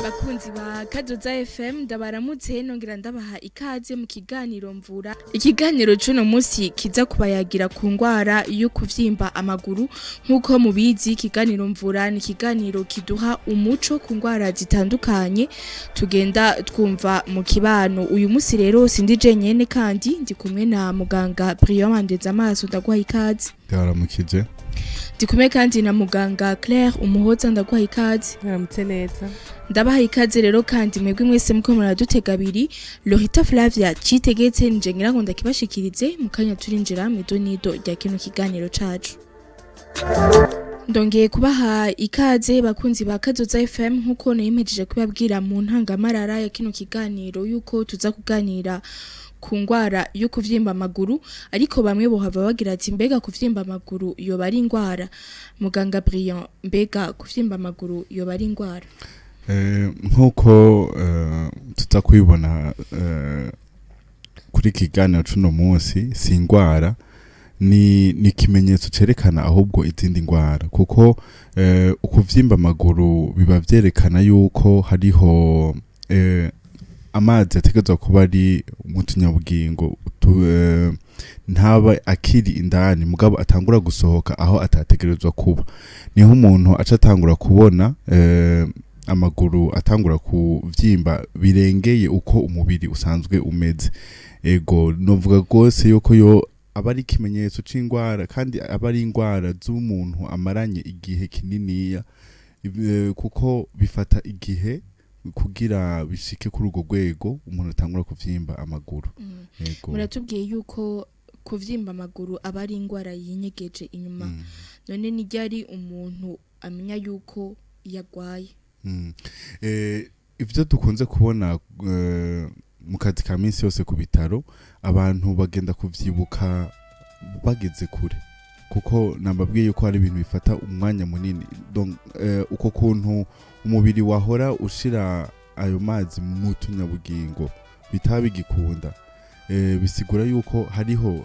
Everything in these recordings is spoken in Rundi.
Bakunzi ba Kazoza FM, ndabaramutse nongera ndabaha ikaze mu kiganiro mvura. Ikiganiro c'uno munsi kiza kubayagira ku ngwara yo kuvyimba amaguru. Nk'uko mubizi, ikiganiro mvura ni ikiganiro kiduha umuco ku ngwara zitandukanye tugenda twumva mu kibano. Uyu munsi rero sindi jenyene, kandi ndi kumwe na muganga Brian Mandeza Amaso, ndaguha ikaze. Ndabaramukije. Ndi kumwe kandi na muganga Claire Umuhoza, ndaguha ikaze. Mwaramutse neza. Ndabaha ikaze rero kandi mwebwe mwese muko muradutega abiri. Lorita Flavia Citegetse nje ngira ngo ndakibashikirize. Mu kanya turinjira mu idonido rya kino kiganiro cacu. Ndongeye kubaha ikaze, bakunzi ba Kazoza FM. Nkuko nayimejeje kubabwira mu ntangamarara ya kino kiganiro yuko tuza kuganira ku ngwara yo kuvyimba amaguru, ariko bamwe bohava bagira ati: "Mbega kuvyimba amaguru yoba ari ingwara?" Muganga Brian, mbega kuvyimba amaguru yoba ari ingwara? Nk'uko tuza kubibona kuri iki kiganiro c'uno munsi, si ingwara, ni ikimenyetso cerekana ahubwo izindi ngwara, kuko ukuvyimba amaguru biba vyerekana yuko hariho amazi ategerezwa kuba ari mu tunyabugingo ntaba akiri indani, mugabo atangura gusohoka aho atategerezwa kuba. Niho umuntu aca atangura kubona amaguru atangura kuvyimba birengeye uko umubiri usanzwe umeze. Ego, novuga rwose yuko yo aba ari ikimenyetso c'ingwara, kandi aba ari ingwara z'umuntu amaranye igihe kininiya, kuko bifata igihe kugira bishike kuri urwo rwego umuntu atangura kuvyimba amaguru. Ego. Muratubwiye yuko kuvyimba amaguru aba ari ingwara yinyegeje inyuma. None ni ryari umuntu amenya yuko yagwaye? Ivyo dukunze kubona mu kazi ka minsi yose ku bitaro, abantu bagenda kuvyibuka bageze kure, kuko nambabwiye yuko hari ibintu bifata umwanya munini. Donc, uko kuntu umubiri wahora ushira ayo mazi mu tunyabugingo bitaba bigikunda, bisigura yuko hariho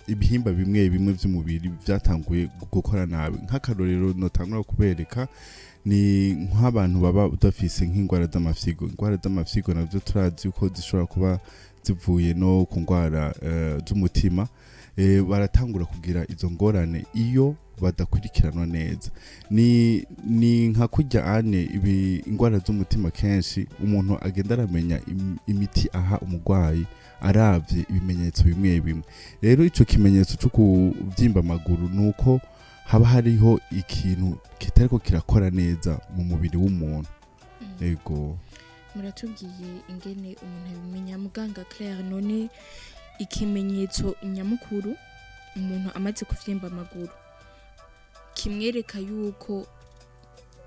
ibihimba bimwe bimwe vy'umubiri vyatanguye gukora nabi. Nk'akarorero notangura kubereka ni nk'abantu baba udafise nk'ingwara z'amafyigo. Ingwara z'amafyigo navyo turazi yuko zishobora kuba zivuye no ku ngwara z'umutima. Baratangura kugira izo ngorane iyo badakurikiranwa neza. Ni nka kurya ane ibi ingwara z'umutima, kenshi umuntu agenda aramenya imiti aha umurwayi aravye ibimenyetso bimwe bimwe. Rero ico kimenyetso cyo kuvyimba amaguru nuko haba hariho ikintu kitariko kirakora neza mu mubiri w'umuntu. Ego. Muratubwiye ingene umuntu abimenya, muganga Claire. None ikimenyetso nyamukuru umuntu amaze kuvyimba amaguru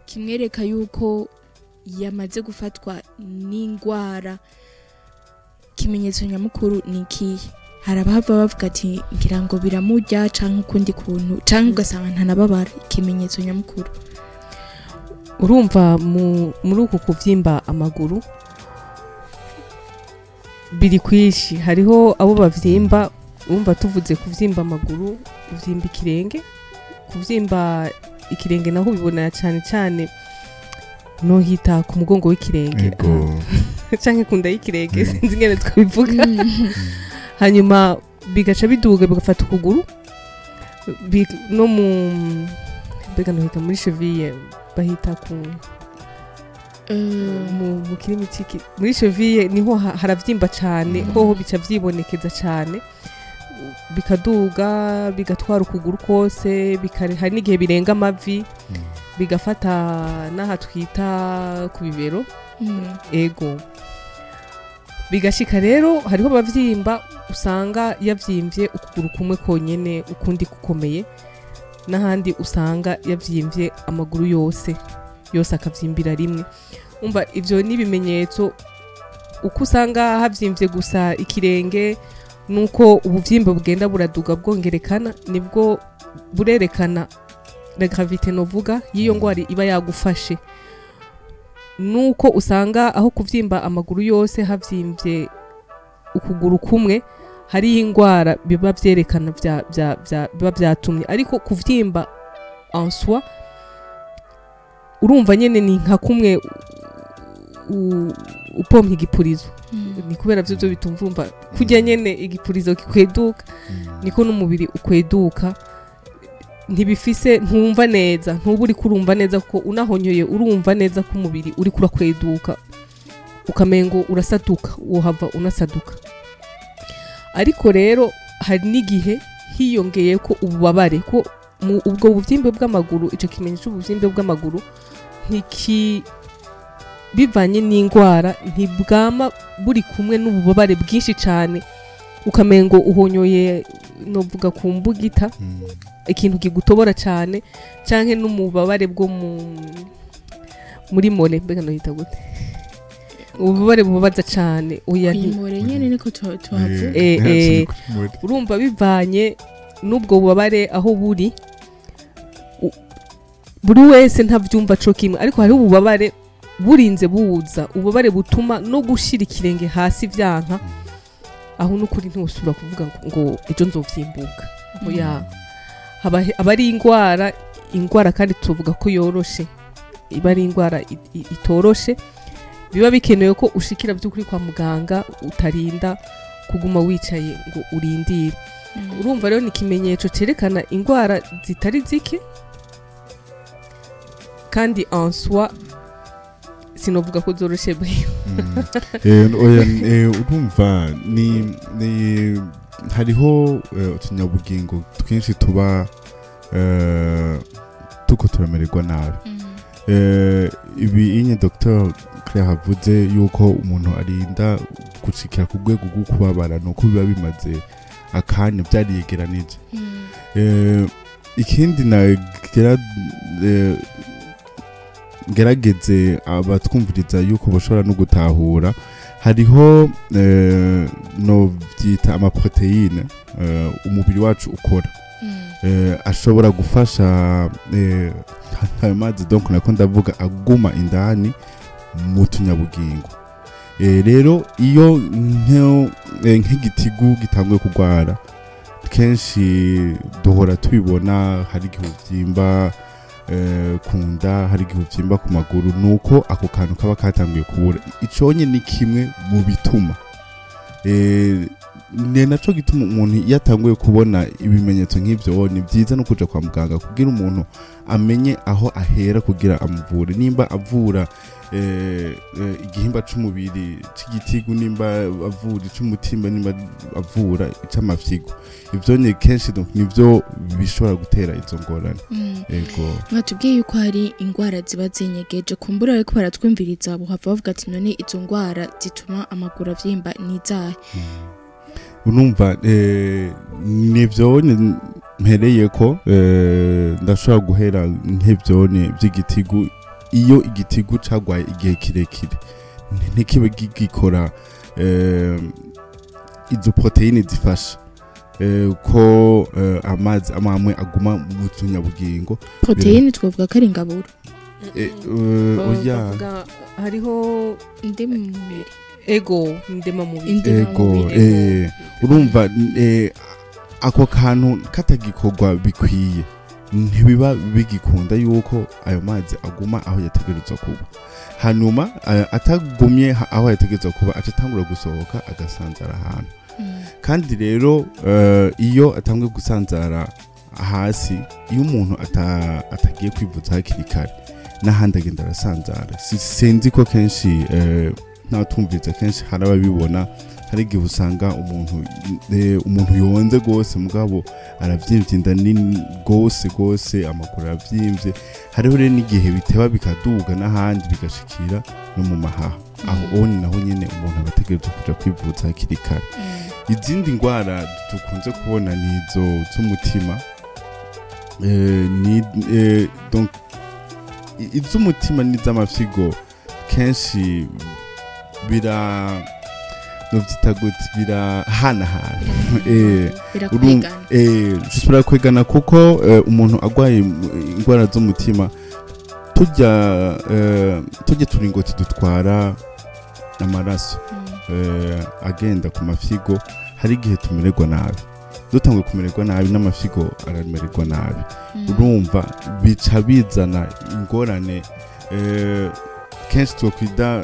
kimwereka yuko yamaze gufatwa n'ingwara, ikimenyetso nyamukuru ni ikihe? Hari abahava bavuga ati: "Ngira ngo biramurya," canke ukundi kuntu, canke ugasanga ntanababara. Ikimenyetso nyamukuru? Urumva, muri uku kuvyimba amaguru biri kwishi. Hariho abo bavyimba, urumva tuvuze kuvyimba amaguru, uvyimba ikirenge. Kuvyimba ikirenge naho ubibona cyane cyane nohita ku mugongo w'ikirenge canke ku nda y'ikirenge, sinzi ingene twabivuga. Hanyuma bigaca biduga bigafata ukuguru, no mu, mbega nohita muri cheville, bahita ku mu kirimi ciki, muri cheville niho haravyimba cane. Hoho bica vyibonekeza cane, bikaduga bigatwara ukuguru kose, hari n'igihe birenga amavi, bigafata n'aha twita ku bibero. Ego, bigashika rero hariho abavyimba usanga yavyimbye ukuguru kumwe konyene, ukundi gukomeye, n'ahandi usanga yavyimbye amaguru yose yose, akavyimbira rimwe. Umva, ivyo ni ibimenyetso. Uko usanga havyimvye gusa ikirenge, nuko ubuvyimba bugenda buraduga bwongerekana, nibwo burerekana la gravité novuga y'iyo ngwara iba yagufashe. Nuko usanga aho kuvyimba amaguru yose havyimbye ukuguru kumwe, hariho ingwara biba vyerekana vya biba vyatumye. Ariko kuvyimba en soi, urumva nyene ni nka kumwe Upompa igipurizo, ni kubera byo bitumvumva kujya nyene igipurizo kikweduka, niko n'umubiri ukweduka. Ntibifise, ntumva neza, ntuba uri kurumva neza, kuko unahonyoye urumva neza ko umubiri uri kurakweduka, ukamengo urasaduka, wohava unasaduka. Ariko rero hari n'igihe hiyongeye ko ububabare, ko ubwo buvyimbe bw'amaguru, ico kimenyetso c'ubuvyimbe bw'amaguru ntiki bivanye n'ingwara, ntibwama buri kumwe n'ububabare bwinshi cane, ukamengo uhonyoye, novuga ku mbugita, ikintu kigutobora cane, canke n'umubabare bwo muri mollet, mbega nohita gute, ububabare bubabaza cane, oya. Kwimore nyene niko tuhavuga. Urumva bivanye n'ubwo bubabare aho buri, buri wese ntavyumva co kimwe, ariko hariho ububabare burinze buza, ububabare butuma no gushira ikirenge hasi vyanka. Aho n'ukuri ntiwosubira kuvuga ngo ejo nzovyimbuka, oya. Aba ari ingwara kandi tuvuga ko yoroshe, iba ari ingwara itoroshe. Biba bikenewe ko ushikira by'ukuri kwa muganga, utarinda kuguma wicaye ngo urindire. Urumva rero ni ikimenyetso cerekana ingwara zitari zike, kandi en soi sinovuga ko zoroshe bwe. Oya, urumva ni hariho utunyabugingo twinshi tuba tuko turamererwa nabi. Ibi inye Dr Claire avuze yuko umuntu arinda gushikira ku rwego rwo kubabara, nuko biba bimaze akanya byariyegeranije. Ikindi nagira ngerageze abatwumviriza yuko bashobora no gutahura, hariho no byita amaprotéines umubiri wacu ukora, ashobora gufasha ayo mazi, donc nako ndavuga aguma indani mu tunyabugingo. Rero iyo nk'igitigu gitanguye kugwara, kenshi duhora tubibona, hari igihe uvyimba ku nda, hari igihe uvyimba ku maguru, nuko ako kantu kaba katanguye kubura. Iconye ni kimwe mu bituma, ni naco gituma umuntu iyo atanguye kubona ibimenyetso nk'ivyo, ni byiza no kuja kwa muganga kugira umuntu amenye aho ahera kugira amuvure, nimba avura igihimba c'umubiri c'igitigu, nimba avura ic'umutima, nimba avura ic'amafyigo. Ivyo ni kenshi, donc nivyo bishobora gutera izo ngorane. Ego. Mwatubwiye yuko hari ingwara ziba zinyegeje, kumbura ariko baratwumviriza buhava bavuga ati: "None izo ngwara zituma amaguru avyimba nizahe?" Urumva nivyo mpereye ko ndashobora guhera nk'ivyone vy'igitigu. Iyo igitigu cagwaye igihe kirekire, ntikibe gikora izo protéines zifasha ko amazi amwe amwe aguma mu tunyabugingo. Protéine twavuga ko ari ingaburo? Oya. Bavuga hariho ndemamubiri. Ego, ndemamubiri. Ego. Indemamubiri. Urumva ako kantu katagikorwa bikwiye, ntibiba bigikunda yuko ayo mazi aguma aho yategerezwa kuba. Hanyuma atagumye aho yategerezwa kuba, aca atangura gusohoka agasanzara ahantu. Kandi rero iyo atanguye gusanzara hasi, iyo umuntu atagiye kwivuza hakiri kare, n'ahandi agenda arasanzara. Sinzi ko kenshi n'abatumviriza kenshi hari ababibona, hari igihe usanga umuntu yonze rwose, mugabo aravyimbye inda nini rwose rwose, amaguru aravyimbye. Hariho rero n'igihe biteba bikaduga n'ahandi, bigashikira no mu mahaha. Aho oni naho nyene umuntu aba ategerezwa kuja kwivuza hakiri kare. Izindi ndwara dukunze kubona ni izo z'umutima, ni donc iz'umutima n'iz'amafyigo kenshi bira, novyita gute, birahanahana. Birakwegana. Birakwegana kuko umuntu agwaye indwara z'umutima, turya turingoti dutwara amaraso agenda ku mafyigo, hari igihe tumererwa nabi. Dutanguye kumererwa nabi, n'amafyigo aramererwa nabi. Urumva bica bizana ingorane. Kenshi Kenshi twokwita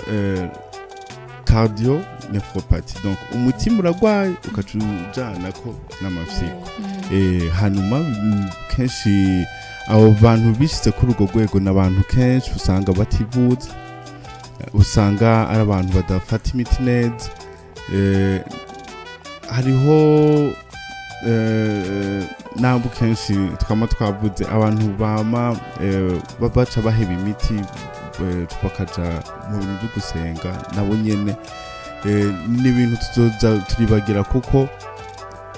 cardio néphropathie, donc umutima uragwaye ukaca ujana ko n'amafyigo. Hanyuma kenshi abo bantu bishitse kuri urwo rwego ni abantu kenshi usanga bativuza, usanga ari abantu badafata imiti neza. Hariho ntabwo kenshi twama twavuze abantu bama baca baheba imiti, bakaja mu bintu byo gusenga nabo nyene. Ni ibintu tuzoza turibagira, kuko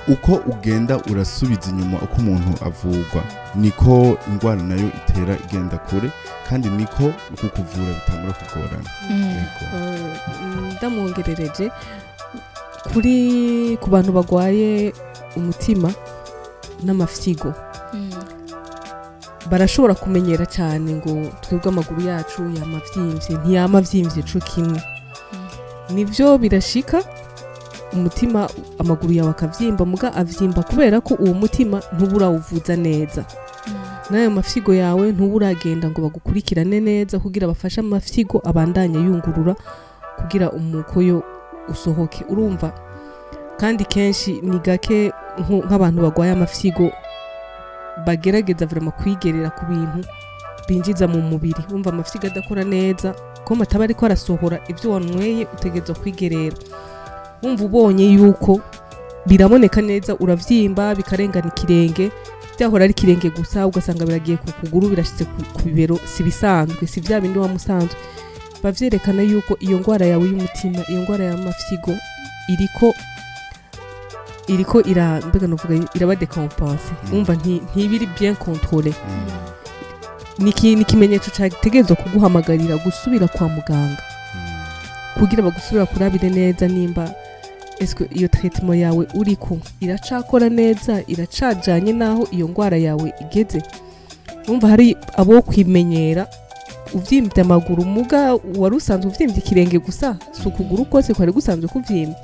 uko ugenda urasubiza inyuma uko umuntu avurwa, niko indwara nayo itera igenda kure, kandi niko uku kuvura bitangura kugorana. Yego. Ndamwongerereje kuri ku bantu bagwaye umutima n'amafyigo, barashobora kumenyera cyane ngo twebwe amaguru yacu yamavyimbye, ntiyama vyimvye co kimwe. Nivyo, birashika umutima amaguru yawe akavyimba, muga avyimba kubera ko uwo mutima ntuburawuvuza neza, n'ayo mafyigo yawe ntuburagenda ngo bagukurikirane neza kugira bafashe amafyigo abandanye yungurura kugira umukoyo usohoke. Urumva kandi kenshi ni gake nk'abantu bagwaye amafyigo bagerageza vraiment kwigerera ku bintu binjiza mu mubiri. Wumva amafyigo adakora neza, ko mataba ariko arasohora ibyo wanyweye, utegerezwa kwigerera. Wumva ubonye yuko biraboneka neza, uravyimba bikarengana ikirenge, byahora ari ikirenge gusa ugasanga biragiye ku kuguru, birashitse ku bibero, si bisanzwe, si bya bindi wamusanzwe, bavyerekana yuko iyo ndwara yawe y'umutima, iyo ndwara y'amafyigo iriko ira, mbega novuga, iraba décompensée. Umva ntibiri bien contrôlée. Ni ikimenyetso cyategerezwa kuguhamagarira gusubira kwa muganga kugira bagusubira kurabire neza nimba eske iyo traitement yawe uriko iracakora neza, iracajanye naho iyo ndwara yawe igeze. Umva hari abo kwimenyera uvyimbye amaguru, muga wari usanzwe uvyimbye ikirenge gusa, si ukuguru kose kwari gusanzwe kuvyimbye.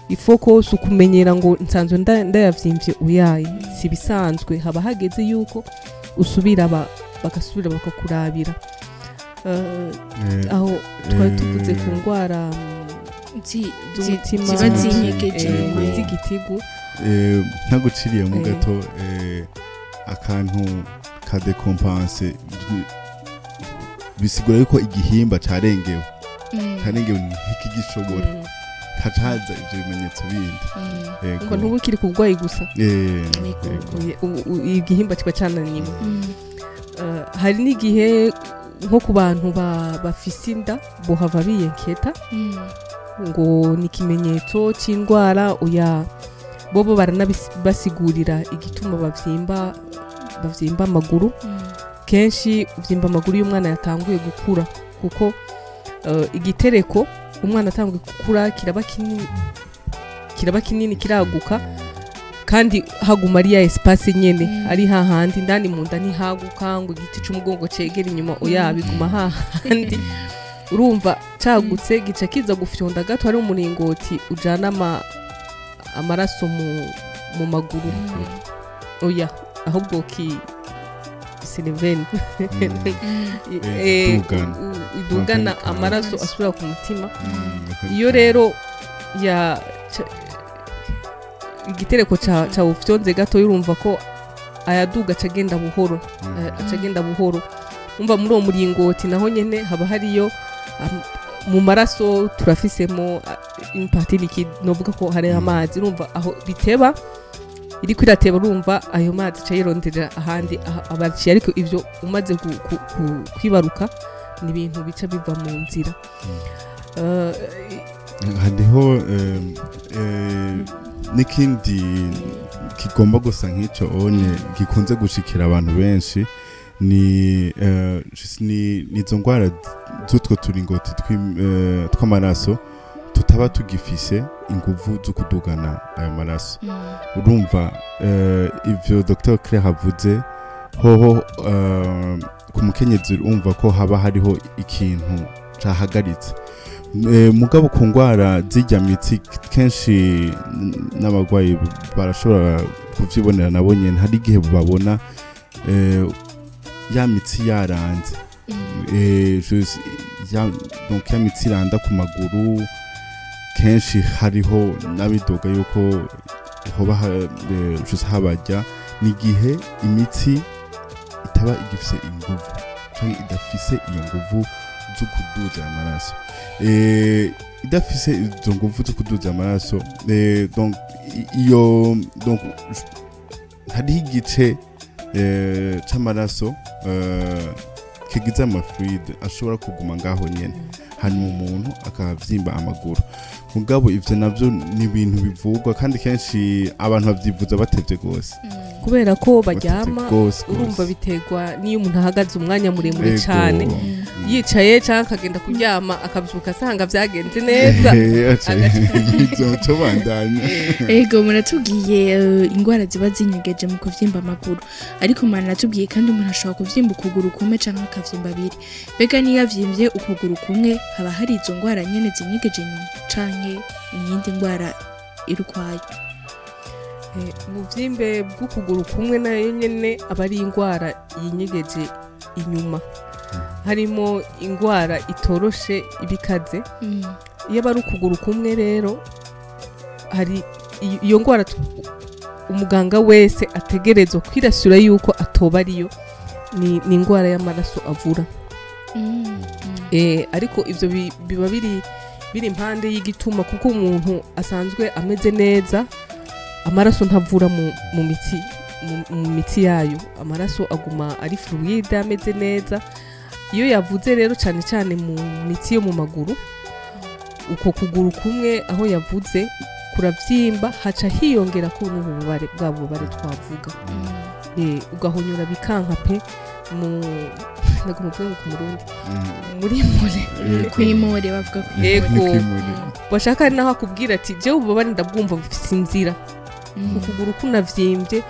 Ifoko si ukumenyera ngo nsanzwe ndayavyimbye, uyaye si bisanzwe, haba hageze yuko usubira bagasubira bakakurabira. Aho twari tuvuze ku ndwara z'umutima, ziba zinyegeje. Z'igitigu. Ntaguciriyemo gato, akantu ka décompensée bisigura yuko igihimba carengewe, carengewe, ntikigishobora, hacaza ivyo bimenyetso bindi. Yego. Ngo ntuba ukiri ku burwayi gusa. Yego. Yego. Igihimba kiba cananiwe. Hari n'igihe nko ku bantu bafise inda bohava biyenketa ngo ni ikimenyetso c'indwara. Oya, bobo baranabasigurira igituma bavyimba amaguru. Kenshi uvyimba amaguru y'umwana yatanguye gukura, kuko igitereko umwana atanguye gukura kiraba kinini, kiraguka, kandi haguma ari ya espace nyene, ari hahandi ndani mu nda, ntihaguka ngo igiti c'umugongo cegera inyuma, oya, biguma hahandi. Urumva cagutse gica kiza gufyonda gato, hari umuringoti ujana amaraso mu maguru. Oya, ahubwo ki Sylvain Idugana. Idugana Akandi amaraso asubira ku mutima. Iyo rero ya igitereko ca ufyonze gato, urumva ko ayaduga aca agenda buhoro, aca agenda buhoro. Umva muri uwo muringoti naho nyene haba hariyo mu maraso turafisemo une partie liquide, novuga ko hari amazi. Urumva aho biteba iriko irateba, urumva ayo mazi aca yironderera ahandi abaciye. Ariko ivyo umaze kwibaruka ni ibintu bica biva mu nzira. Hariho n'ikindi kigomba gusa nk'icyo onye gikunze gushikira abantu benshi, ni ni izo ndwara z'utwo turingoti tw'amaraso tutaba tugifise inguvu zo kudugana ayo maraso. Urumva ivyo Dr Claire avuze hoho, ku mukenyezi urumva ko haba hariho ikintu cahagaritse. Mugabo ku ndwara z'irya mitsi kenshi n'abarwayi barashobora kuvyibonera nabo nyene. Hari igihe babona ya mitsi yaranze. ya donc ya mitsi iranda ku maguru. Kenshi hariho n'abidoga yuko hoba habajya ni igihe imitsi itaba igifise inguvu canke idafise iyo nguvu zo kuduza amaraso, idafise izo nguvu zo kuduza amaraso. Donc iyo donc hariho igice c'amaraso kigize ama fluide ashobora kuguma ngaho nyene, hanyuma umuntu akavyimba amaguru. Mugabo ivyo navyo ni ibintu bivugwa kandi kenshi abantu bavyivuza batevye gose, kubera ko baryama. Urumva biterwa n'iyo umuntu ahagaze umwanya muremure cyane, yicaye cyangwa akagenda kuryama akabyuka asanga byagenze neza. Ego, muratubwiye indwara ziba zinyegeje mu kuvyimba amaguru, ariko muranatubwiye kandi umuntu ashobora kuvyimba ukuguru kumwe canke akavyimba abiri. Mbega niyo avyimbye ukuguru kumwe, haba hari izo ndwara nyene zinyegeje inyuma canke iyindi ndwara iri ukwayo? Ubuvyimbe bw'ukuguru kumwe nayo nyene aba ari indwara yinyegeje inyuma, harimo indwara itoroshe ibikaze. Iyo aba ari ukuguru kumwe rero, hari iyo ndwara umuganga wese ategerezwa kwirasura yuko atoba ariyo, ni indwara y'amaraso avura. Ariko ivyo biba biri impande y'igituma, kuko umuntu asanzwe ameze neza amaraso ntavura mu mitsi, mu mitsi yayo amaraso aguma ari fluide ameze neza. Iyo yavuze rero cyane cyane mu mitsi yo mu maguru, uko kuguru kumwe aho yavuze kuravyimba, haca hiyongera ko n'ububabare bwa bubabare twavuga, ugahonyora bikanka pe mu nagomba kuvuga ku murundi muri mure kwimore bavuga kwimore. Bashaka naho akubwira ati jewe ububabare ndabwumva bufise inzira, ukuguru kunavyimbye,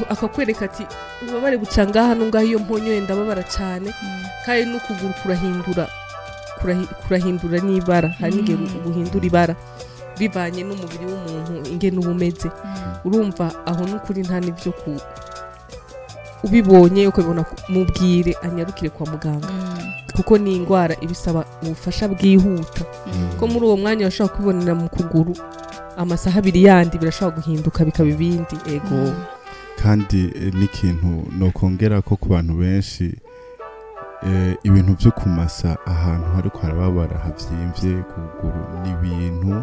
akakwereka ati ububabare buca ngaha no ngaha, iyo mponyoye ndababara cyane. Kandi n'ukuguru kurahindura n'ibara, hari n'igihe guhindura ibara bivanye n'umubiri w'umuntu ingene uba umeze. Urumva aho n'ukuri nta n'ivyo ku ubibonye ukabibona mubwire anyarukire kwa muganga, kuko ni indwara ibisaba ubufasha bwihuta. Ko muri uwo mwanya washobora kubibonera mu kuguru, amasaha abiri yandi birashobora guhinduka bikaba ibindi. Ego. Kandi n'ikintu nokongera ko ku bantu benshi, ibintu byo kumasa ahantu hariko harababara havyimvye kuguru ni ibintu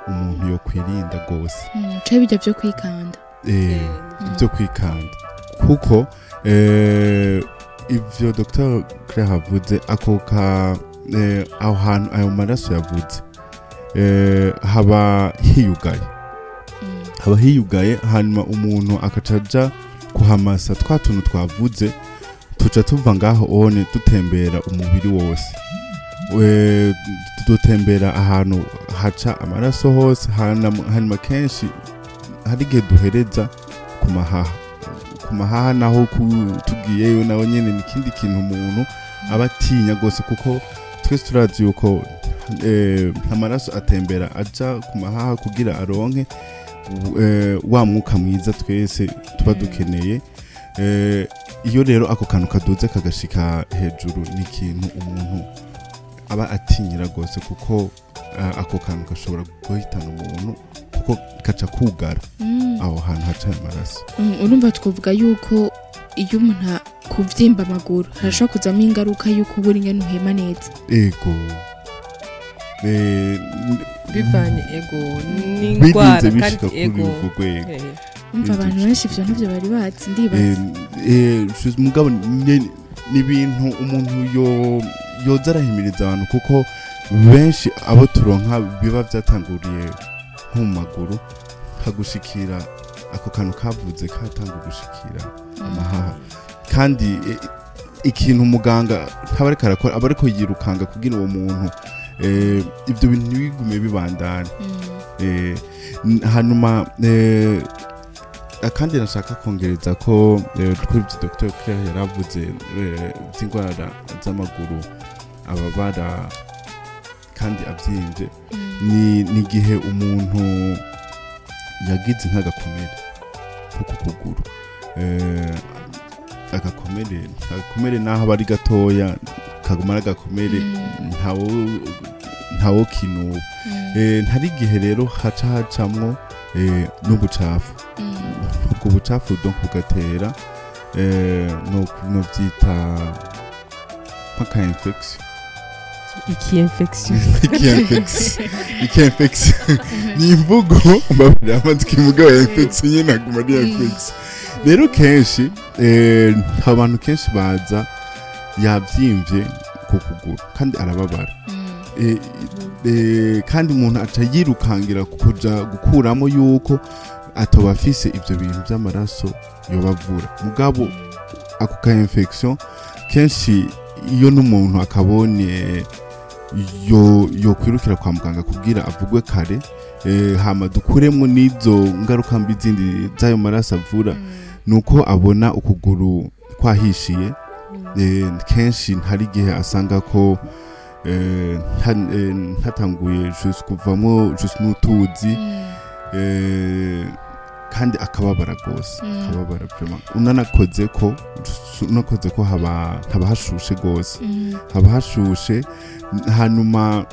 umuntu yo kwirinda gose. Cyo bijya byo kwikanda. Byo kwikanda, kuko ivyo Dr. Claire avuze, ako ka aho hantu ayo maraso yavuze haba hiyugaye, haba hiyugaye, hanyuma umuntu akacaja kuhamasa twa tuntu twavuze tuca tuva ngaho one dutembera umubiri wose, dutembera ahantu haca amaraso hose. Hanyuma kenshi hari igihe duhereza ku mahaha, ku mahaha naho tugiyeyo naho nyene ni ikindi kintu umuntu aba atinya gose, kuko twese turazi yuko amaraso atembera aja ku mahaha kugira aronke wa mwuka mwiza twese tuba dukeneye. Iyo rero ako kantu kaduze kagashika hejuru, ni ikintu umuntu aba atinyira gose, kuko ako kantu gashobora guhitana umuntu, kuko kaca kugara aho hantu haca amaraso. Urumva twavuga yuko iyo umuntu kuvyimba amaguru harashobora kuzamo ingaruka yuko ubura ingene uhema neza. Ego. Bivanye ego n'indwara kandi ego. Umva abantu benshi ivyo ntavyo bari bazi, ndibaza. Mugabo ni ibintu umuntu yoza arahimiriza abantu, kuko benshi abo turonka biba vyatanguriye nko mu maguru, hagushikira ako kantu kavuze katanga gushikira amahaha. Kandi ikintu muganga ntaba ariko arakora, aba ariko yirukanga kugira uwo muntu ivyo bintu ntibigume bibandana. Hanyuma akandi nashaka kongereza ko kuri ivyo Dr. Claire yaravuze vy'indwara z'amaguru ababara kandi avyimvye, ni igihe umuntu yagize nk'agakomere ko ku kuguru, agakomere naho aba ari gatoya Kaguma ari agakomere, ntawo kinuba. Ntari igihe rero haca hacamwo n'ubucafu. Ubwo bucafu donc bugatera no byita nk'aka infection. Iki infection. Iki infection ni imvugo mbabwira amatwi, mugabo infection nyine aguma ari infection. Rero kenshi abantu kenshi baza yabyimvye ku kuguru kandi arababara. Kandi umuntu aca yirukangira kuja gukuramo yuko atoba afise ivyo bintu vy'amaraso yobavura, mugabo ako ka infection kenshi iyo n'umuntu akabonye yo yokwirukira kwa muganga kugira avugwe kare, hama dukuremwo n'izo ngaruka mbi zindi z'ayo maraso avura. Nuko abona ukuguru kwahishiye, kenshi ntari igihe asanga ko ntatanguye juste kuvamwo juste n'utuzi, kandi akababara gose. Akababara vraiment, unanakoze ko unakoze ko haba hashushe gose, haba hashushe. Hanyuma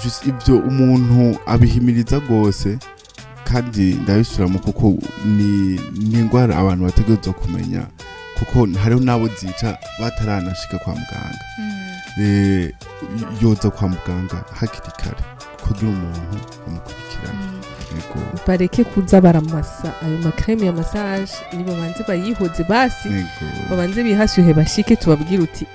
juste ibyo umuntu abihimiriza gose, kandi ndabisubiramo kuko ni indwara abantu bategerezwa kumenya, kuko hariho n'abo zica bataranashika kwa muganga. Yoza kwa muganga hakiri kare kugira umuntu amukurikirane. Yego. Bareke kuza baramasa ayo ma crème ya massage, nibabanze bayihoze basi. Babanze bihashyuhe, bashike tubabwire uti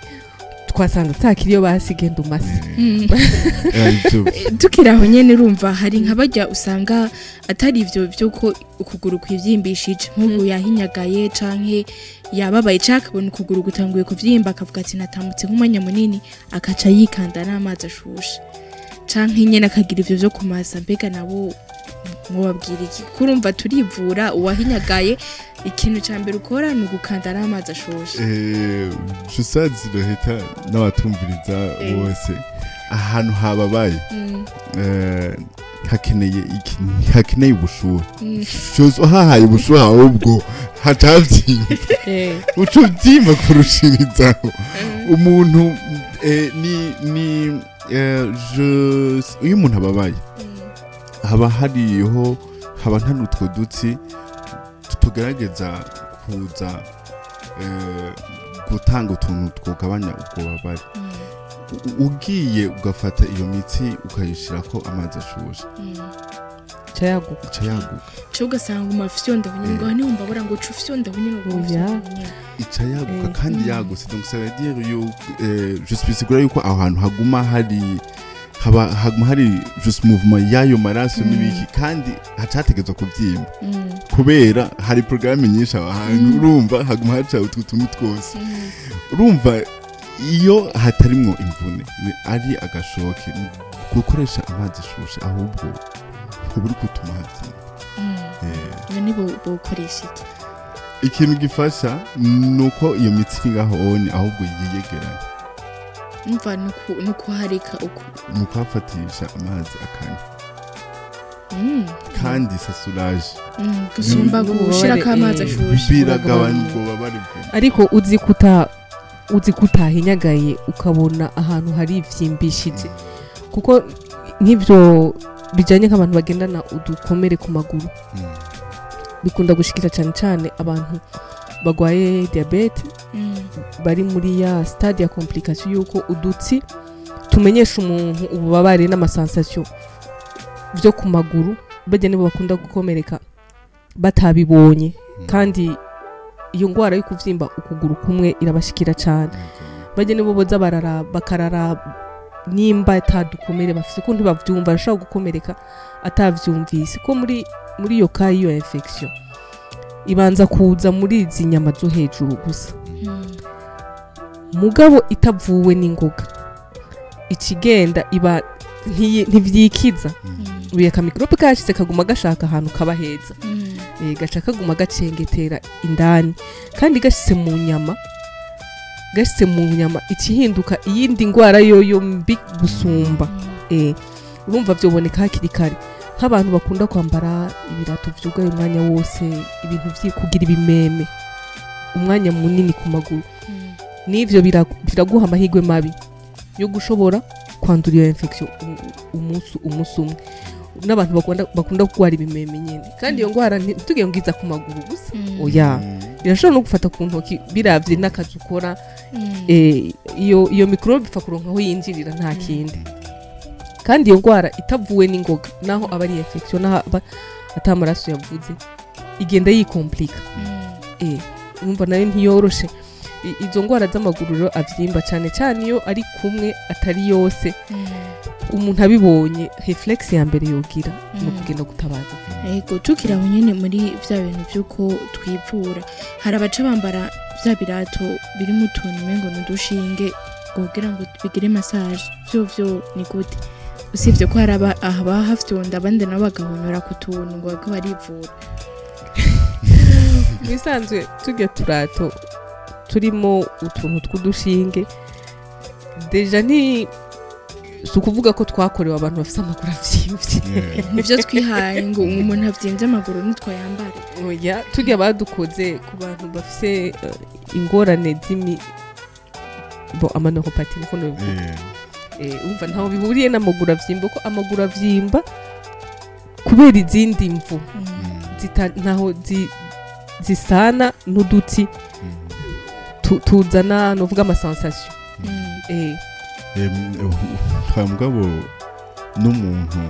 twasanze atakiriyo, basi genda umase. Ivyo. Tukiri aho nyene, urumva hari nka barya usanga atari ivyo vy'uko ukuguru kwivyimbishije, nk'ubu yahinyagaye canke yababaye, canke akabona ukuguru gutanguye kuvyimba, akavuga ati natambutse nk'umwanya munini, akaca yikanda n'amazi ashushe, canke nyene akagira ivyo vyo kumasa. Mbega nabo mwobabwira iki? Kuko urumva turivura uwahinyagaye, ikintu ca mbere ukora ni ugukanda n'amazi ashushe. Jusazi roheta n'abatumviriza bose, ahantu hababaye hakeneye iki? Hakeneye ubushuhe. Shozo hahaye ubushuhe, ahubwo hacavyimba, uca uvyimba kurushirizaho. Umuntu ni iyo umuntu ababaye haba hariho, haba nta n'utwo dutsi tugerageza kuza gutanga utuntu twogabanya ubwo bubabare. Ugiye ugafata iyo mitsi ukayishirako amazi ashushe, cayaguka. Ica yaguka. Cyo ugasanga umafyonda nyine, ngo niwumva bora ngo uca ufyonda nyine, ngo Oya. ufyonda nyine. Ica yaguka. Kandi yagutse, donc ça veut dire yuko je suis sigura yuko aho hantu haguma hari, haba haguma hari juste mouvement y'ayo maraso n'ibiki, kandi hacategezwa kuvyimba kubera hari programme nyinshi aho hantu. Urumva haguma haca utwo tuntu twose. Urumva iyo hatarimwo imvune, ni ari agashoke, ni gukoresha amazi ashushe, ahubwo uba uri gutuma habyimba. None bokoresha iki? Ikintu gifasha ni uko iyo mitsi iri ngaho onye ahubwo yiyegeranya. Umva, nukuhareka uko. Mu kuhafatisha amazi akanya, kandi ça soulage. Gusumba gushirako amazi ashushe. Biragabanya ubwo bubabare bwe. Ariko uzi kutahinyagaye ukabona ahantu hari ivyimbishije, kuko nk'ivyo bijanye nk'abantu bagendana udukomere ku maguru, bikunda gushikira cyane cyane abantu bagwaye diabète, bari muri ya stade ya complication yuko udutsi tumenyesha umuntu ububabare n'ama sensation byo ku maguru bajya, nibo bakunda gukomereka batabibonye. Kandi iyo ngwara yo kuvyimba ukuguru kumwe irabashikira cyane. Bajya nibo boza barara bakarara nimba atadukomere bafise, ko ntibavyumva, arashobora gukomereka atavyumvise, ko muri iyo cas y'iyo infection ibanza kuza muri izi nyama zo hejuru gusa, mugabo itavuwe n'ingoga ikigenda iba ntivyikiza. Uyu aka microbe kashitse kaguma gashaka ahantu kaba heza. Gaca kaguma gacengetera indani, kandi gashitse mu nyama, ikihinduka iyindi ngwara yoyo mbi gusumba. Urumva vyoboneka hakiri kare, nk'abantu bakunda kwambara ibirato vyugaye umwanya wose, ibintu vyikugira ibimeme umwanya munini ku maguru. N'ivyo biraguha amahirwe mabi yo gushobora kwandura iyo infection umunsi umwe. N'abantu bakunda kurwara ibimeme nyene, kandi iyo ndwara ntitugiye ngo iza ku maguru gusa, oya, birashobora no gufata ku ntoki biravye n'akazi ukora. Iyo microbe ipfa kuronka aho yinjirira, nta kindi. Kandi iyo ndwara itavuwe n'ingoga, naho aba ari infection, naho aba ata maraso yavuze, igenda yikomplika. Urumva nayo ntiyoroshe. Izo ndwara z'amaguru rero avyimba cyane cyane iyo ari kumwe atari yose, umuntu abibonye, réflexe ya mbere yogira ni ukugenda gutabaza. Ego, tukiri aho nyene muri vya bintu vy'uko twivura, hari abaca bambara vya birato birimo utuntu umengo n'udushinge kugira ngo bigire massage. Vyo ni gute? Usibye ko hari aba hafyonda, abandi nabo bagahonyora ku tuntu ngo bariko barivura. Mu bisanzwe turya turato turimo utuntu tw'udushinge, déjà ni si ukuvuga ko twakorewe abantu bafite amaguru avyimvye. Nivyo twihaye ngo umuntu avyimvye amaguru nitwayambare. Oya, turya badukoze ku bantu bafise ingorane z'imi bo ama neuropathies, niko nobivuga. Umva, ntaho bihuriye n'amaguru avyimba, ko amaguru avyimba kubera izindi mvu ntaho zisana n'udutsi tuzana novuga ama sensations. Mugabo n'umuntu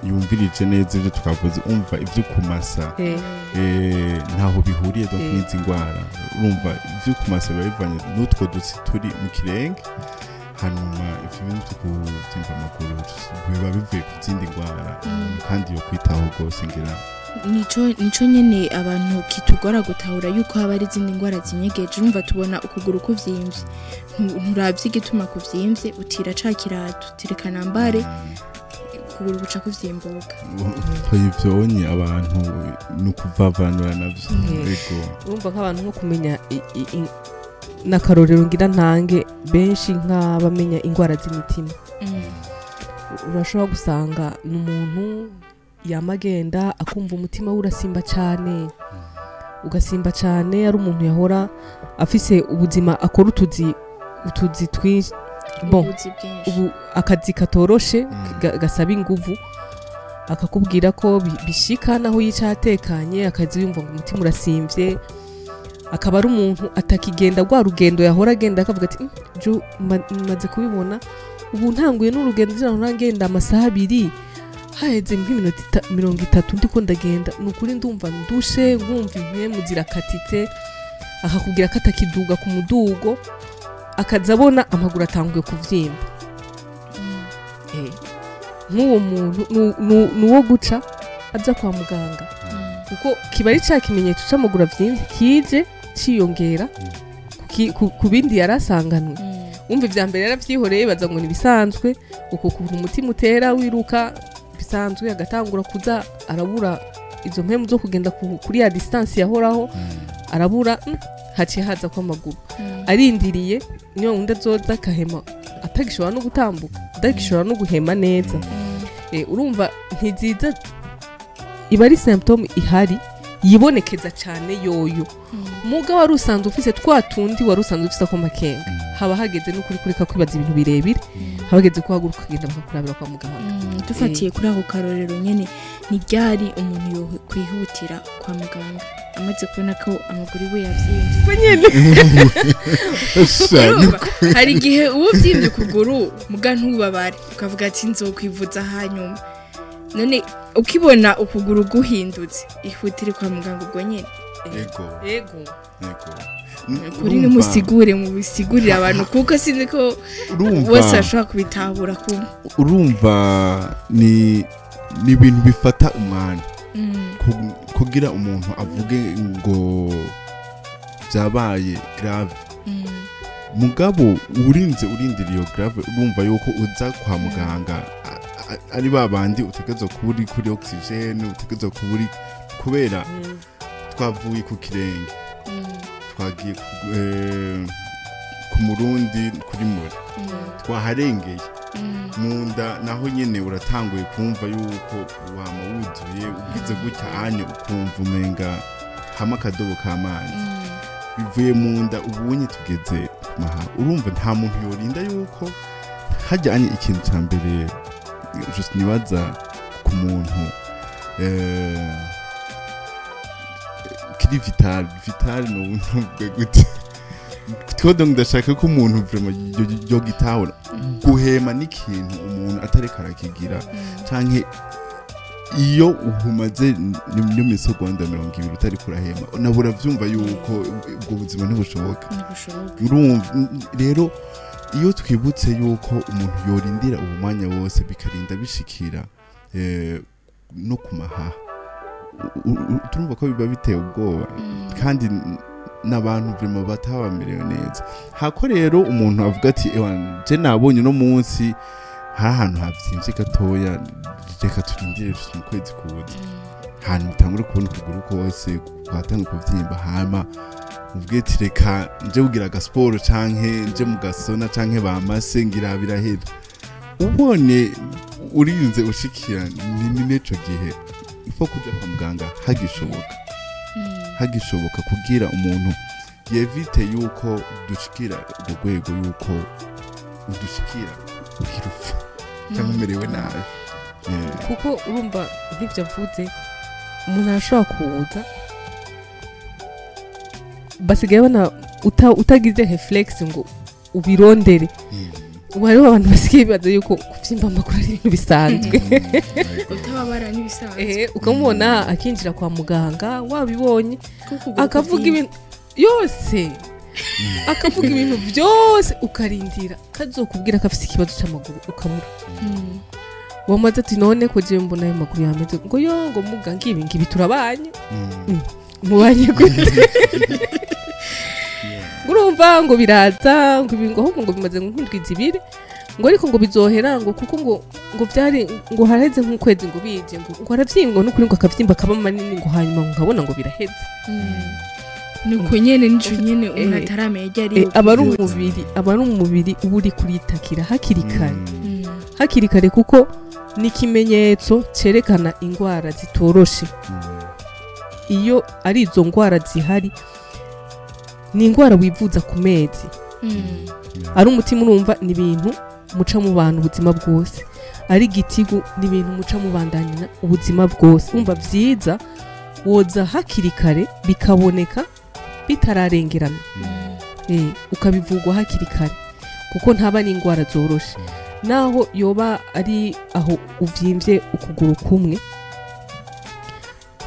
yumvirije neza ibyo twavuze, umva ibyo kumasa ntaho bihuriye donc n'izi ndwara. Urumva, ibyo kumasa biba bivanye n'utwo dutsi turi mu kirenge, hanyuma ivyo bintu vyo kuvyimba amaguru biba bivuye ku zindi ndwara, kandi yo kwitaho rwose ngira. Nico nyene abantu kitugora gutahura yuko haba ari izindi ndwara zinyegeje. Urumva, tubona ukuguru kuvyimbye, nturavye igituma kuvyimbye, utira ca kirato, utireka nambare, ukuguru guca kuvyimbuka. Ivyonye abantu ni ukuvavanura navyo. Ego. Urumva, nk'abantu nko kumenya n'akarorero ngira ntange, benshi nk'abamenya indwara z'imitima, urashobora gusanga ni umuntu yama agenda akumva umutima we urasimba cyane, ugasimba cyane, ari umuntu yahora afise ubuzima, akora utuzi twinshi, bon, ubuzi bwinshi. Ubu akazi katoroshe, gasaba inguvu. Akakubwira ko bishika naho yicaye atekanye akazi yumva ngo umutima urasimvye, akaba ari umuntu atakigenda rwa rugendo yahora agenda, akavuga ati: "Jo maze kubibona ubu, ntanguye n'urugendo ngira ngo ngenda amasaha 2, haheze nk'iminota 30 ndiko ndagenda, ni ukuri ndumva ndushe, nkumva impwemu zirakatitse." Akakubwira ko atakiduga ku mudugo, akaza abona amaguru atanguye kuvyimba. Nk'uwo muntu ni uwo guca aja kwa muganga, kuko kiba ari ca kimenyetso c'amaguru avyimvye kije ciyongera ku bindi yari asanganwe. Umva, ivya mbere yaravyihoreye, baza ngo nibisanzwe, uko kuntu umutima utera wiruka bisanzwe, agatangura kuza arabura izo mpemu zo kugenda kuri ya distance yahoraho arabura, haciye haza ko amaguru arindiriye niyo wundi azoza akahema atagishobora no gutambuka, atagishobora no guhema neza. Urumva, ntiziza iba ari symptôme ihari yibonekeza cyane yoyo, muga wari usanzwe ufise twa tundi wari usanzwe ufise ako makenga, haba hageze n'ukuri kureka kwibaza ibintu birebire, haba hageze kuhaguruka ukagenda bakakurabira kwa muganga. Dufatiye kuri ako karorero nyene, ni ryari umuntu yo kwihutira kwa muganga amaze kubona ko amaguru iwe yavyimbye? Nyene. Sha, Urumva, hari igihe uba uvyimbye ukuguru muga ntubabare, ukavuga ati nzokwivuza hanyuma. None ukibona ukuguru guhindutse, ihutire kwa muganga ubwo nyene? Ego. Ego. Ego. Kuri nimusigure, mubisigurire abantu, kuko sinzi ko Urumva, bose bashobora kubitahura kumwe. Urumva, ni ibintu bifata umwanya kugira umuntu avuge ngo byabaye grave. Mugabo urinze urindira iyo grave, urumva yuko uza kwa muganga ari ba bandi utegerezwa kuba uri kuri oxygène, utegerezwa kuba uri, kubera twavuye ku kirenge, twagiye ku murundi kuri muri, twaharengeye mu nda, naho nyene uratanguye kumva yuko wama wuzuye, ugize gutya anye ukumva umenga hamwe akadobo k'amazi. Bivuye mu nda, ubunye tugeze ku mahaha. Urumva nta muntu yorinda yuko hajyanye. Ikintu cya mbere just nibaza ku muntu kiri vital, vital no ntuvuge gute two, donc ndashaka ko umuntu vraiment yo gitahura guhema n'ikintu umuntu atareka arakigira, canke iyo uhumaze n'imisegonda 20 utari kurahema, nabo uravyumva yuko ubwo buzima ntibushoboka. Ntibushoboka. Urumva rero, iyo twibutse yuko umuntu yorindira uwo mwanya wose bikarinda bishikira no ku mahaha, turumva ko biba biteye ubwoba, kandi n'abantu vraiment bataba bamerewe neza. Hako rero umuntu avuga ati: "Ewa, je nabonye uno munsi hari ahantu havyimbye gatoya, reka turindire mu kwezi kuza." Hanyuma utangure kubona ukuguru kose kwatanga kuvyimba, hama uvuge ati: "Reka nje kugira agasiporo canke nje mu gasona canke bamase ngira birahera." Ubone urinze ushikira ni neco gihe ifo kuja kwa muganga hagishoboka, hagishoboka, kugira umuntu yevite yuko dushikira urwo rwego, yuko udushikira ugira upfa cyangwa umerewe nabi. Kuko urumva nk'ibyo avuze, umuntu arashobora kuza, basigaye bana utagize réflexe ngo ubirondere. Ubu hariho abantu basigaye bibaza yuko kubyimba amaguru ari ibintu bisanzwe. Utababara n'ibisanzwe. Ukamubona akinjira kwa muganga wabibonye, Ko ukuguru akavuga kuvyimba. ibintu yose, akavuga ibintu byose, ukarindira kazokubwira ko afite ikibazo cy'amaguru, ukamura. Wamaze ati: "None ko jewe mbona ayo maguru yameze?" Ngo: "Yo," ngo: "Muga ngibi ngibi turabanye." Mubanye gute? Ngo urumva ngo biraza, ngo ibi, ngo ahubwo ngo bimaze nk'indwi 2, ngo ariko ngo bizohera, ngo kuko ngo byari ngo haraheze nk'ukwezi ngo bije, ngo aravyimba, ngo n'ukuri ngo akavyimba kaba manini, ngo hanyuma ngo nkabona ngo biraheze. Nuko nyene nico nyene umuntu ataramenya iryo ari. Aba ari umubiri, aba ari umubiri uba uri kuritakira hakiri kare, hakiri kare, kuko ni ikimenyetso cyerekana indwara zitoroshe. Iyo ari izo ndwara zihari, ni indwara wivuza ku mezi. Ari umutima, urumva ni ibintu muca mu bantu ubuzima bwose, ari igitigu, ni ibintu muca mubandanya ubuzima bwose. Umva, byiza woza hakiri kare bikaboneka bitararengerana, ukabivugwa hakiri kare, kuko ntaba ari indwara zoroshe. Naho yoba ari aho uvyimbye ukuguru kumwe,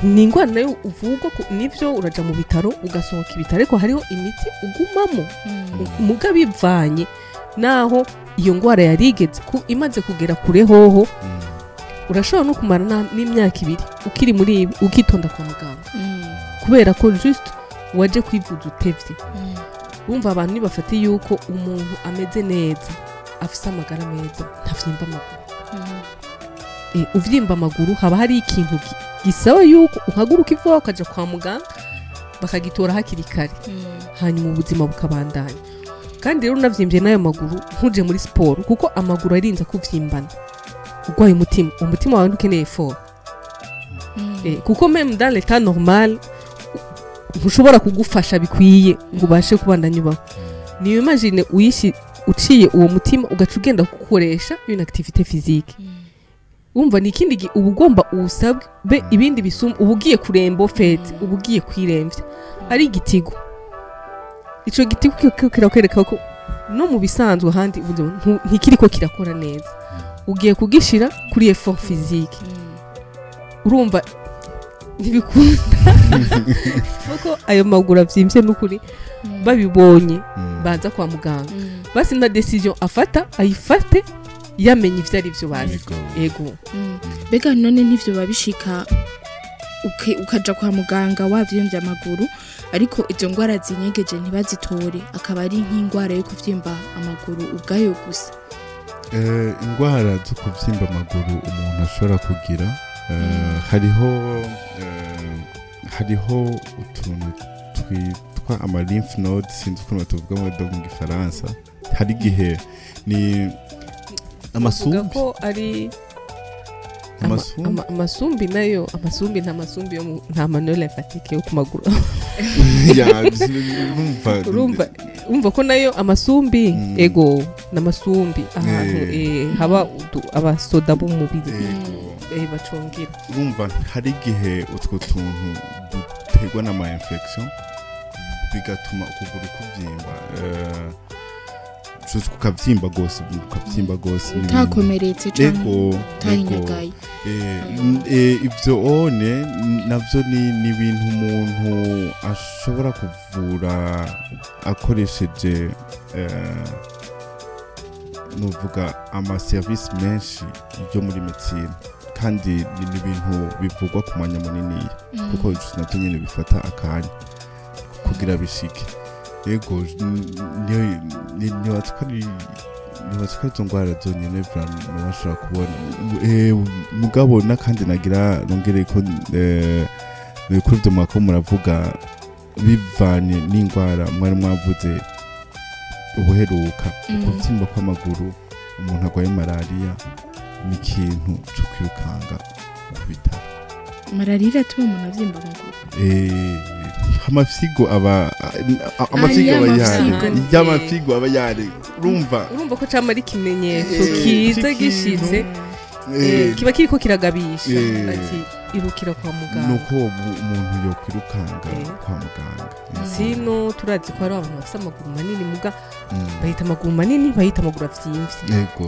ni indwara nayo uvugwa. Nivyo uraja mu bitaro, ugasohoka ibitaro, ariko hariho imiti ugumamo. Muga bivanye naho iyo ndwara yarigeze ku imaze kugera kure hoho, urashobora no kumara n'imyaka 2 ukiri muri ibi, ukitonda kwa muganga, kubera ko juste waje kwivuza utevye. Wumva abantu nibafate yuko umuntu ameze neza, afise amagara meza, ntavyimba amaguru. Uvyimba amaguru haba hari ikintu gisaba yuko uhaguruka ivuba ukaja kwa muganga, bakagitora hakiri kare, hanyuma ubuzima bukabandanya. Kandi rero unavyimbye n'ayo maguru, ntuje muri siporo, kuko amaguru arinze kuvyimbana urwaye umutima, umutima wawe ntukeneye effort. Kuko même dans l'état normal ntushobora kugufasha bikwiye ngo ubashe kubandanya ubaho. Niyo imagine uyishi uciye uwo mutima, ugaca ugenda kugukoresha une activité physique, wumva ni ikindi uba ugomba uwusabwe be ibindi bisumba, uba ugiye kuremba au fait, uba ugiye kwiremvya. Ari igitigo, ico gitigo kirakwereka ko no mu bisanzwe ahandi ubuzima ntikiriko kirakora neza, ugiye kugishira kuri effort physique, urumva ntibikunda, kuko ayo maguru avyimbye n'ukuri babibonye baza kwa muganga, basi na décision afata ayifate yamenye ivyo ari vyo bazi. Ego. Mbega none ntivyo biba bishika ukaja kwa muganga wavyimbye amaguru, ariko izo ngwara zinyegeje ntibazitore, akaba ari nk'ingwara yo kuvyimba amaguru ubwayo gusa? Ingwara zo kuvyimba amaguru umuntu ashobora kugira, hariho utuntu twitwa ama lymph nodes, sinzi ukuntu batuvuga mu gifaransa, hari igihe ni Uvuga amasumbi. Ko ari Amasumbi. Amasumbi nayo, amasumbi nta masumbi yo nta ma nœuds lymphatiques yo ku maguru. Ya, urumva. Urumva ko nayo amasumbi, ego, n'amasumbi ahantu haba abasoda b'umubiri bacungira. Urumva hari igihe utwo tuntu duterwa n'ama infection bigatuma ukuguru kubyimba, kukabyimba gose, kukabyimba gose n'ibindi. Utakomeretse canke Ego. utahinyagaye. Ivyo one navyo ni ibintu umuntu ashobora kuvura akoresheje, nuvuga, ama service menshi yo muri médecine, kandi ni ibintu bivugwa ku mwanya munini, kuko navyo nyene bifata akanya kugira bishike. Yego, nibaza ko izo ndwara zonyene vraiment bashobora kubona. Mugabo n'akandi nagira nongere ko kuri ibyo mwako muravuga, bivanye n'indwara mwari mwavuze ubuheruka, ukubyimba kw'amaguru umuntu arwaye malariya ni ikintu cyo kwirukanga ku bitaro. Malariya iratuma umuntu avyimba amaguru? Amafyigo aba amafyigo aba yare y'amafyigo. Y'amafyigo aba yare, urumva. Urumva ko cama ari ikimenyetso Eh, kiza c'ikintu. gishitse, kiba kiriko kiragabisha ati irukira kwa muganga. Nuko umuntu yokwirukanga kwa muganga. Sino turazi ko hari abantu bafise amaguru manini, muga bahita amaguru manini, bahita amaguru avyimvye. Yego.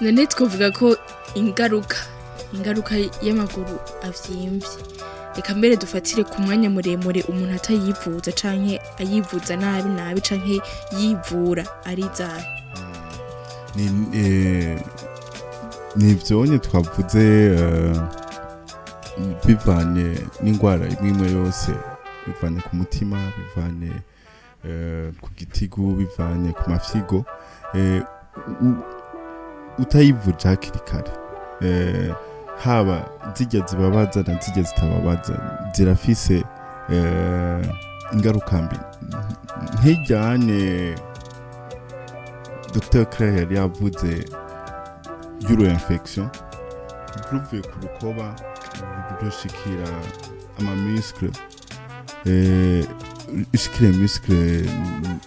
None twavuga ko ingaruka y'amaguru avyimvye, reka mbere dufatire ku mwanya muremure umuntu atayivuza canke ayivuza nabi nabi canke yivura, ari izahe? Ni ivyonye twavuze, bivanye n'indwara imwe imwe yose, bivanye ku mutima, bivanye ku gitigu, bivanye ku mafyigo, utayivuje hakiri kare, haba zirya zibabaza na zirya zitababaza, zirafise ingaruka mbi. Nk'ijyane Dr Claire yari yavuze y'uru infection ruvuye ku rukoba rushikira ama muscle, ishikira muscle,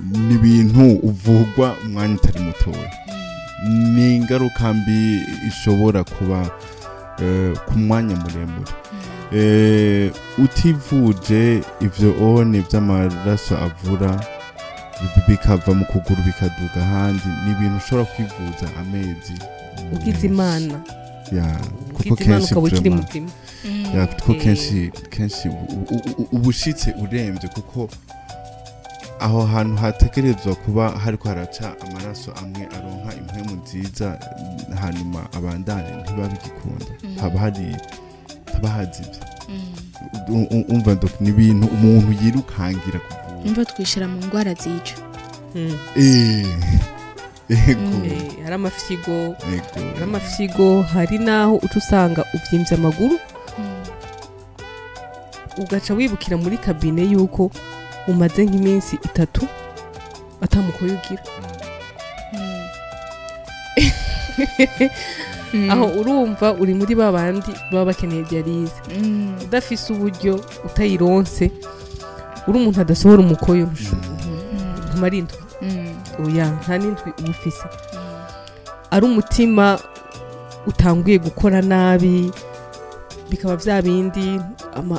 ni ibintu uvugwa umwanya utari mutoya. Ni ingaruka mbi ishobora kuba ku mwanya muremure. Utivuje ivyo one vy'amaraso avura bikava mu kuguru bikaduga ahandi, ni ibintu ushobora kwivuza amezi Ugize menshi. Imana. Ya, kuko Ugize Imana kenshi ukaba ukiri vraiment, muzima. Ya, kuko kenshi uba ushitse uremvye, kuko aho hantu hategerezwa kuba hariko haraca amaraso amwe aronka impwemu nziza, hanyuma abandane, ntibabigikunda, haba hari haba hazivye. Umva donc ni ibintu umuntu yirukangira kuvura. Umva, twishira mu ngwara zica. Ego. Hari amafyigo, Ego. hari amafyigo, hari n'aho uca usanga uvyimvye amaguru, ugaca wibukira muri cabinet yuko umaze nk'iminsi 3 atamukoyo ugira. Aho urumva uri muri ba bandi baba bakeneye dialyse. Udafise uburyo, utayironse, uri umuntu adasohora umukoyo, ntumara indwi, oya, nta n'indwi uba ufise. Ari umutima utanguye gukora nabi, bikaba bya bindi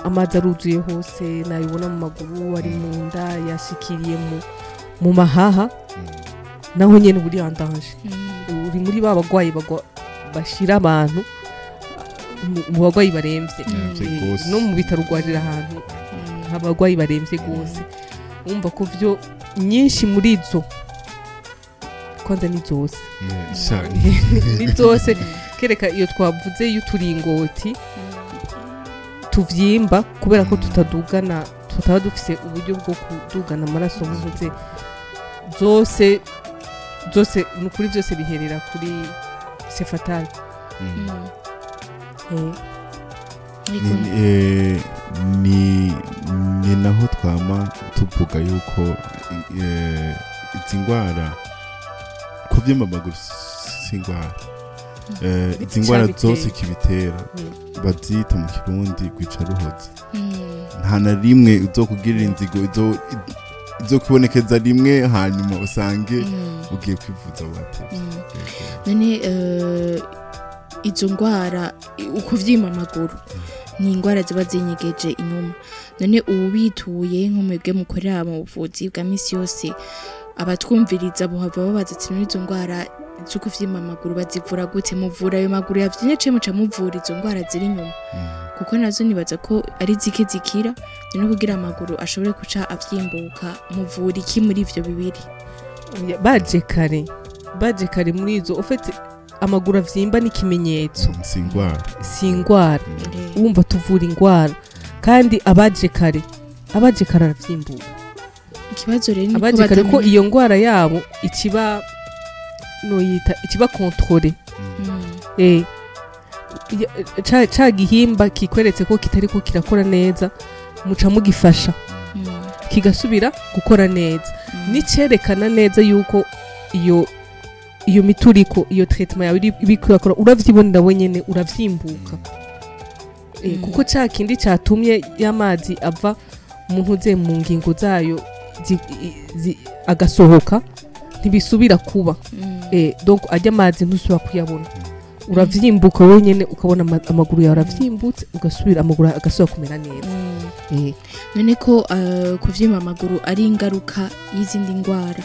amazi aruzuye hose, nayibona mu maguru, ari mu nda, yashikiriye mu mahaha, naho nyene uba uri en danger. Uri muri ba bagwayi bashira abantu mu bagwayi baremvye. Baremvye gose. No mu bitaro ugwarira ahantu abagwayi baremvye gose. Wumva ko vyo nyinshi muri zo, kwanza ni zose, ni zose, kereka iyo twavuze y'uturingoti tuvyimba kubera ko tutadugana, tutaba dufise uburyo bwo kudugana amaraso nkuze. Zose zose, ni ukuri, byose biherera kuri c'est fatal. Ariko Ni naho twama tuvuga yuko izi ndwara Kuvyimba amaguru si ingwara. Izi ngwara zose kibitera bazita mu Kirundi gwica ruhoze. Nta na rimwe uzokugirira inzigo izokubonekeza rimwe, hanyuma usange ugiye kwivuza watevye. None izo ngwara, ukuvyimba amaguru ni ingwara ziba zinyegeje inyuma. None ubu bituye nk'umwebwe mukorera mu buvuzi bwa misi yose, abatwumviriza bohava babaza ati: "None izo ngwara zo kuvyimba amaguru bazivura gute? Muvura ayo maguru yavyimye canke muca muvura izo ngwara ziri inyuma?" Kuko nazo nibaza ko ari zike zikira. None kugira amaguru ashobore guca avyimbuka, muvura iki muri ivyo bibiri? Oya, baje kare muri izo ufite amaguru avyimba n'ikimenyetso. Si ingwara. Si ingwara. Wumva tuvura ingwara, kandi abaje kare aravyimbuka. Ikibazo rero ni ko Abaje kare ko batamenya. iyo ngwara yabo ikiba noyita ikiba contrôlée. Ca gihimba kikweretse ko kitariko kirakora neza, muca mugifasha kigasubira gukora neza. Nicerekana neza yuko iyo mituriko, iyo traitement yawe iriko irakora, uravyibonera wenyene, uravyimbuka. Kuko ca kindi catumye y'amazi ava mu ntuze mu ngingo zayo agasohoka, ntibisubira kuba. Donc ajya amazi ntusubira kuyabona, uravyimbuka wenyene, ukabona amaguru yawe aravyimbutse, ugasubira amaguru agasubira kumera neza. None ko kuvyimba amaguru ari ingaruka y'izindi ndwara,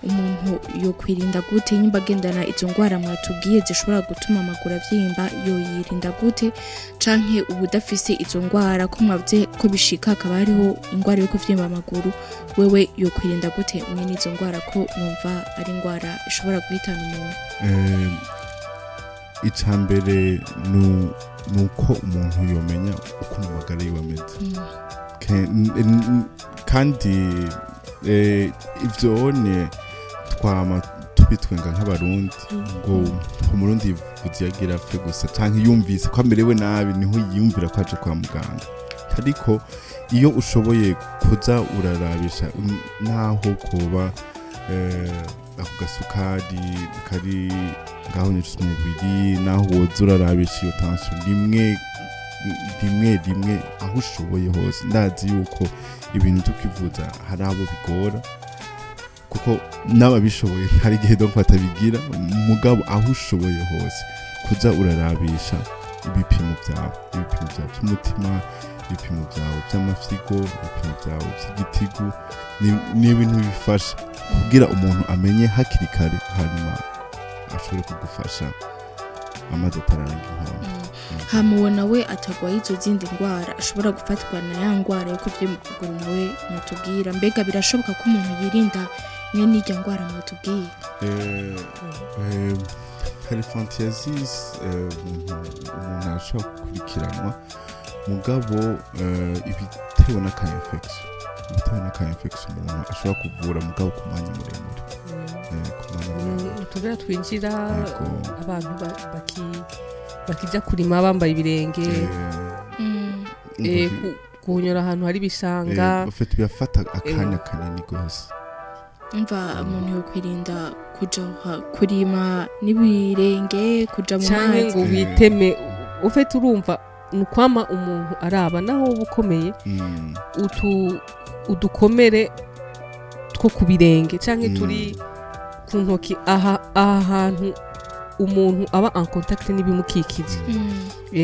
umuntu yokwirinda gute nyimba agendana izo ndwara mwatubwiye zishobora gutuma amaguru avyimba? Yoyirinda gute? Canke ubudafise izo ndwara, ko mwavuze ko bishika hakaba hariho indwara yo kuvyimba amaguru, wewe yokwirinda gute mwene izo ndwara, ko numva ari indwara ishobora guhitana umuntu? Ica mbere ni uko umuntu yomenya ukuntu amagara yiwe ameze. Kandi ivyo ne twama tubitwenga nk'Abarundi ngo Umurundi yivuze yagira apfe gusa, canke yumvise ko amerewe nabi niho yiyumvira ko aje kwa muganga. Ariko iyo ushoboye kuza urarabisha, naho kuba ako gasukari kari ngaho nyuze umubiri, naho woza urarabisha iyo tension rimwe rimwe rimwe aho ushoboye hose. Ndazi yuko ibintu byo kwivuza hari abo bigora, kuko n'ababishoboye hari igihe donc batabigira. Mugabo aho ushoboye hose kuza urarabisha ibipimo byawe by'umutima, ibipimo byawe by'amafyigo, ibipimo byawe by'igitigu, ni ibintu bifasha kugira umuntu amenye hakiri kare, hanyuma ashobore kugufasha amazi atararenga inkombe. Hama uwo nawe atagwaye izo zindi ndwara, ashobora gufatwa na ya ndwara yo kuvyimba ukuguru, nawe mwatubwira, mbega birashoboka ko umuntu yirinda mwene irya ndwara mwatubwiye? Elephantiasis, umuntu arashobora gukurikiranwa, mugabo ibitewe n'aka infection, ibitewe n'aka infection umuntu ashobora kuvura, mugabo ku mwanya muremure. Ku mwanya muremure. Utubera twinjira. Yego. Abantu bakija kurima bambaye ibirenge, kunyura ahantu hari ibishanga. Ufite birafata akanya kanini gose. Umva, umuntu yokwirinda kuja kurima n'ibirenge, kuja mu Canke mazi. ngo witeme ufite, urumva ni ukwama umuntu araba naho uba ukomeye, utu udukomere two ku birenge canke turi ku ntoki, aha hantu umuntu aba en contact n'ibimukikije.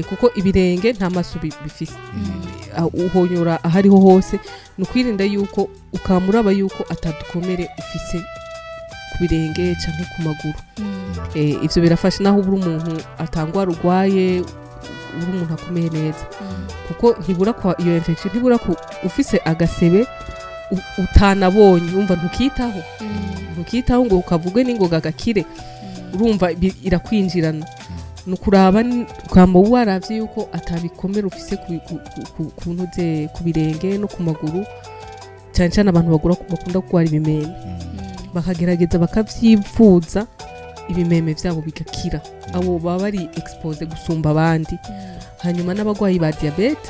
Kuko ibirenge nta maso bifise. Uhonyora ahariho hose. Ni ukwirinda yuko ukamuraba yuko atadukomere ufise ku birenge canke ku maguru. Ivyo birafasha naho ubura umuntu atangwara urwaye, uri umuntu akomeye neza, kuko ntibura kwa iyo infection, ntibura ku ufise agasebe utanabonye, wumva ntukitaho, ntukitaho ngo ukavuge n'ingoga gakire. Urumva irakwinjirana. Ni ukuraba ukamba waravye yuko atabikomere ufise ku ntuze, ku birenge no ku maguru, cyane cyane abantu bagura bakunda kurwara ibimeme, bakagerageza bakavyivuza, ibimeme vyabo bigakira. Abo baba bari exposés gusumba abandi. Hanyuma n'abagwayi ba diabète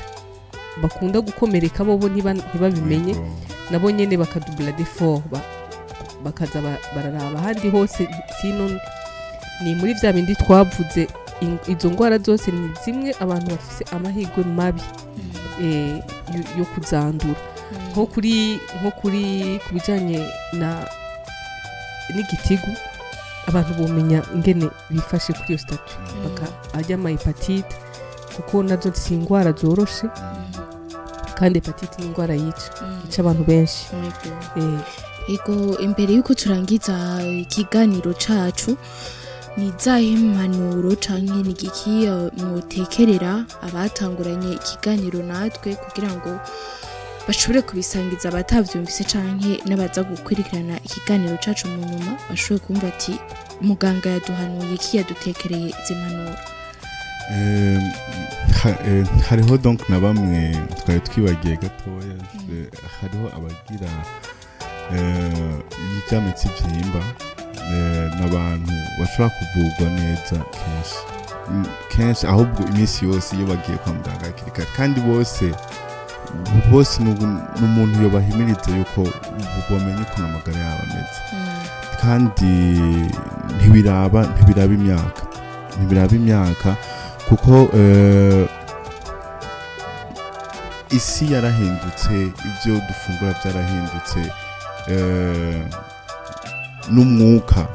bakunda gukomereka, bobo ntibabimenye, nabo nyene bakadubla d'effort. Bakaza bararaba ahandi hose. Sino ni muri vya bindi twavuze, izo ngwara zose ni zimwe abantu bafise amahirwe mabi yo kuzandura. Nko kuri ku bijanye na n'igitigu, abantu bomenya ingene bifashe kuri iyo statut, baka arya ama hépatite, kuko nazo si ingwara zoroshe, kandi hépatite ni ingwara yica abantu benshi. Ego, imbere yuko turangiza ikiganiro cacu, ni izahe impanuro canke ni igiki mwotekerera abatanguranye ikiganiro natwe kugira ngo bashobore kubisangiza abatavyumvise canke n'abaza gukurikirana ikiganiro cacu mu nyuma, bashobore kumva ati muganga yaduhanuye iki, yadutekereye izi mpanuro? Hariho donc na bamwe twari twibagiye gatoya. Hariho abagira ibyamitsi vyimba, n'abantu bashobora kuvurwa neza kenshi. Kenshi ahubwo iminsi yose iyo bagiye kwa muganga hakiri kare, kandi bose n'umuntu yobahimiriza yuko bomenya ukuntu amagara yabo ameze, kandi ntibiraba imyaka, kuko isi yarahindutse, ibyo dufungura byarahindutse, n'umwuka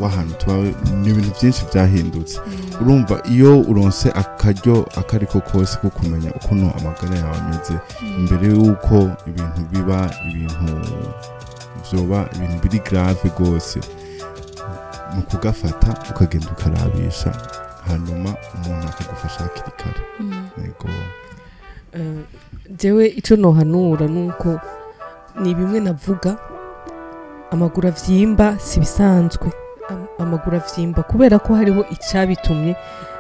w'ahantu tuba, ni ibintu byinshi byahindutse. Urumva, iyo uronse akaryo akariko kose ko kumenya ukuntu amagara yawe ameze imbere y'uko ibintu biba ibintu vyoba ibintu biri grave rwose, ni ukugafata ukagenda ukarabisha, hanyuma umuntu akagufasha hakiri kare. Yego. Jewe ico nohanura nuko ni bimwe navuga, amaguru avyimba si bisanzwe. Amaguru avyimba kubera ko hariho icabitumye,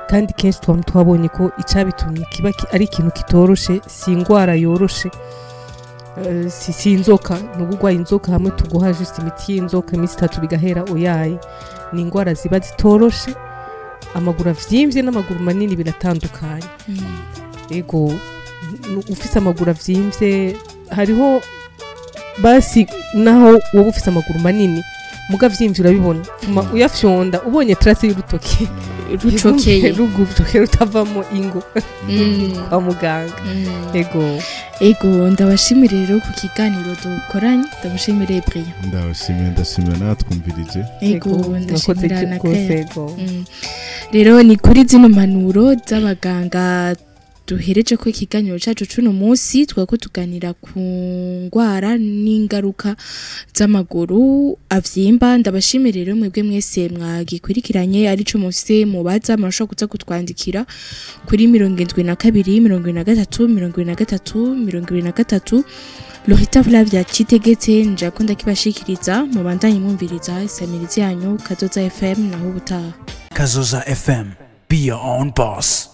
kandi kenshi twaba twabonye ko icabitumye kiba ari ikintu kitoroshe, si ingwara yoroshe. Si inzoka, ni ugurwaye inzoka hamwe tuguha juste imiti y'inzoka iminsi 3 bigahera. Oyaye, ni ingwara ziba zitoroshe. Amaguru avyimbye n'amaguru manini biratandukanye. Ego, ufise amaguru avyimbye, hariho basi naho wowe ufise amaguru manini muga avyimbye, urabibona, pfuma uyafyonda ubonye trace y'urutoki rucokeye. Rugufyoke rutavamo ingo kwa muganga. Ego. Ego, ndabashimire rero ku kiganiro dukoranye. Ndabashimire, Brian. Ndabashimiye, ndashimira n'abatwumvirije. Ego, mwakoze ndashimira na rwose. Claire. Ego. Rero ni kuri zino mpanuro z'abaganga duhereje ko ikiganiro cacu cuno munsi. Twako tuganira ku ngwara n'ingaruka z'amaguru avyimba. Ndabashimire rero mwebwe mwese mwagikurikiranye. Arico mufise mubaza, murashobora kuza kutwandikira kuri 72 73 23 23. Lorita Flavia Citegetse njako ndakibashikiriza. Mubandanye mwumviriza isamirizi yanyu Kazoza FM. Naho ubutaha. Kazoza FM. Be your own boss.